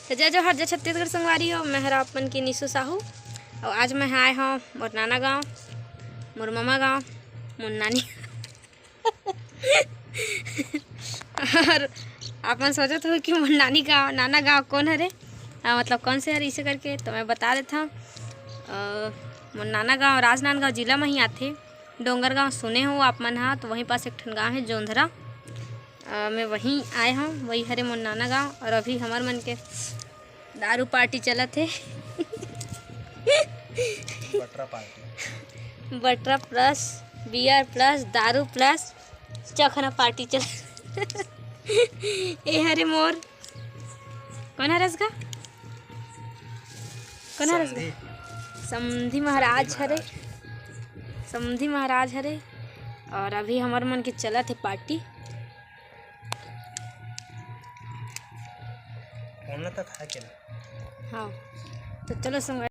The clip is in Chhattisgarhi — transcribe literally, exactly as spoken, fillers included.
तो जय जोहार, जय छत्तीसगढ़ संगवारी हो, मैं हरा आप मन की निशु साहू। और आज मैं आए हूँ मोर नाना गाँव, मोर ममा गाँव, मोर नानी। और आप मन सोचत हो कि मोर नानी गाँव, नाना गाँव कौन हरे, आ, मतलब कौन से हरे, इसे करके तो मैं बता देता हूँ। अ, मोर नाना गाँव राजनांदगांव जिला में ही आथे। डोंगरगांव सुने हो आप मन हा, तो वहीं पास एक ठन गाँव है जोंधरा। अ, मैं वहीं आए हूँ, वही हरे मोर नाना गाँव। और अभी हमर मन के दारू पार्टी चलत हे। बटरा पार्टी। बटरा प्लस बियर प्लस दारू प्लस चखना पार्टी चल। ए हरे मोर, कौन हरस का? कौन हरस का? समधी। समधी महाराज हरे। समधी महाराज हरे। और अभी हमर मन के चलत हे पार्टी। ओना तक है के ना? हाँ, तो चलो संग